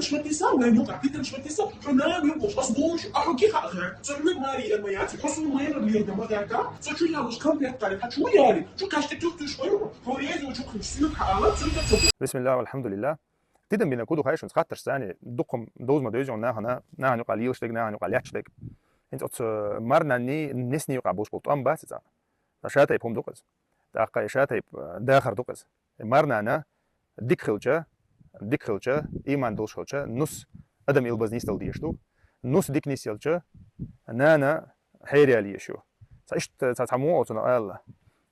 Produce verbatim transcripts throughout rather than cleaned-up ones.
Шматиса, нан юкъа питан шматиса, хьо нан юкъа, ас бош, а хьо ки хаа, цо хьо мари эр ма яц, хьо су майра лер да ма дака, цо чу ялуш комплект кале, хьо чу яли, чу кашти тух туш хойро, хьо резу чу хин су хаа, цу да цо. بسم الله والحمد لله. Тидам бина куду хайшун хаттарш зани, дукхум дозма дойзон нахана, нан юкъа лилштег, нан юкъа лячтег. Инц оц марнани несни юкъа бушкул там бац ца. Шатай пум дукъаз. Тахка шатай дахар дукъаз. Марнана дик хилча, дик хилча, иман долш хилча, нус адам илбаз нистал деш ду. Нус дик нисилча, нана хейрял ешу. Ца ишт, ца, ца му оцуна алла.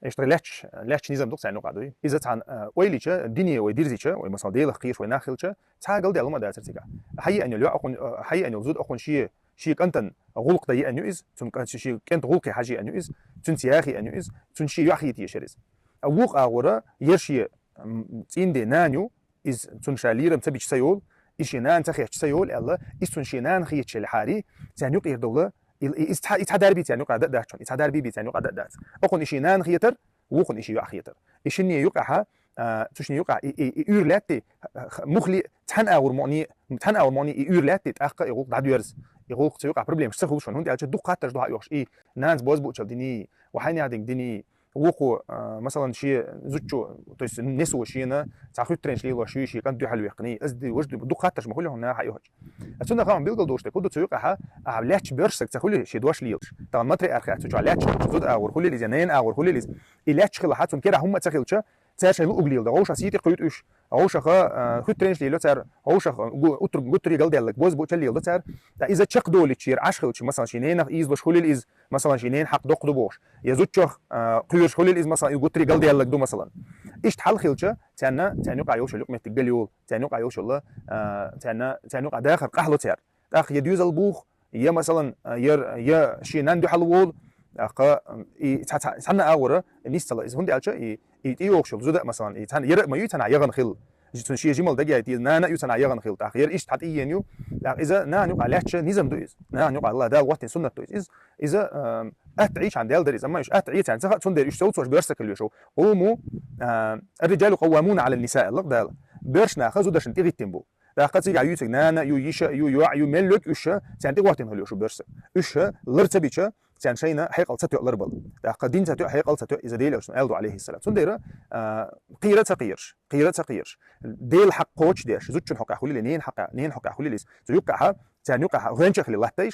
Ишт лач, лач низам дук цайну къадуй. Иза цан, э, ойлича, дине ой дирзича, ой масал делах киш ой нахилча, ца гал делума дацар цига. Хай аню лю ахун, э, хай аню зуд ахун ши, ши кантан гулк да яню из, цун кан ши кент гулки хажи аню из, цун сияхи аню из, цун ши яхи тиешер из. А вух агура, ер ши, м, цинде наню, из цун ша лирам цабич цайол, иши нан цахеч цайол, алла, из цун ши нан хиечел хари, цаню къирдула, ил, и, из ца, и ца дарби цаню къада дачун, и ца дарби би цаню къада дац. Окун иши нан хиетар, вухун иши яхиетар. Ишини юкъаха, а, цушни юкъа, и, и, и урлятти, х-, х-, мухли цан агур мони, цан агур мони и урлятти, тахка и гулк дадверз. И гулк цу юкъа проблем, шса хулшун, хунди алча дух хатташ духа йохш, и нанц боз бучал дини, ва хайни адинг дини, вуху, а, масалан, ши зуччу, то есть несу шина, ца хутрен шли ло ши, ши кан духал вехни, аз ди вож ди дух хатташ махули хун на хайохч. Ацуна хам билгал доште, куду цу юкъаха, а, ляч бёрш сак ца хули ши дош лилш. Тан матри арха цу ча ляч, зуд агур хули лиз, я нен агур хули лиз. И ляч хила хацун кера хумма ца хилча, цар шайлу углил да, гауша сити къуйт уш, гаушаха, а, хутрен шли ло цар, гаушаха гу-, утр гутри гал деллак, боз бучал лил да цар. Да иза чак доли чир, аш хилчи, масалан, ши ненах из лош хули из, масалан, ши нен хак док ду бош. Я зуччах, а, къуйш хули из, масалан, и гутри гал деллак ду, масалан. Ишт хал хилча, цанна, цаню къайо шулюк метти галюл, цаню къайо шулла, а, цанна, цаню къадахар къахлу цар. Тах я дюзал бух, я, масалан, а, я, я ши нан духал вол, аха, и ца, ца, цанна агура, нис цала, из хунди алча, и, и, и йохшул, зуда, масалан, и цан, я ма ю цана яган хил. Цун ши жимал даги айти, нана ю цана яган хил, тах, я ишт хат иен ю, тах, иза нан ю къа ляча низам ду из. Нан ю къа Аллах дал ватин суннат ду из. Из, иза, ам, ат и чан дал дар из, амма иш ат и цан, цаха цун дер, иш соуц ваш бёрса кил вешо. Уму, а, الرجال قوامون على النساء, Аллах дал. Бёршна хазу дашин тигиттин бу. Дахка цига ю циг нана, ю иша, ю юа, ю меллюк уша, цан тиг ватин хулю шу бёрса. Уша, лар цабича, цан шайна хайкъал цатё лар бал. Дахка дин цатё, хайкъал цатё, иза дел алшун, алду алейхи салам. Цун дера, а, къира ца къирш, къира ца къирш. Дел хак коч деш, зуччун хока хули, нен хока, нен хока хули лис. Цу юкка ха, цан юкка ха, гъенча хли латтай,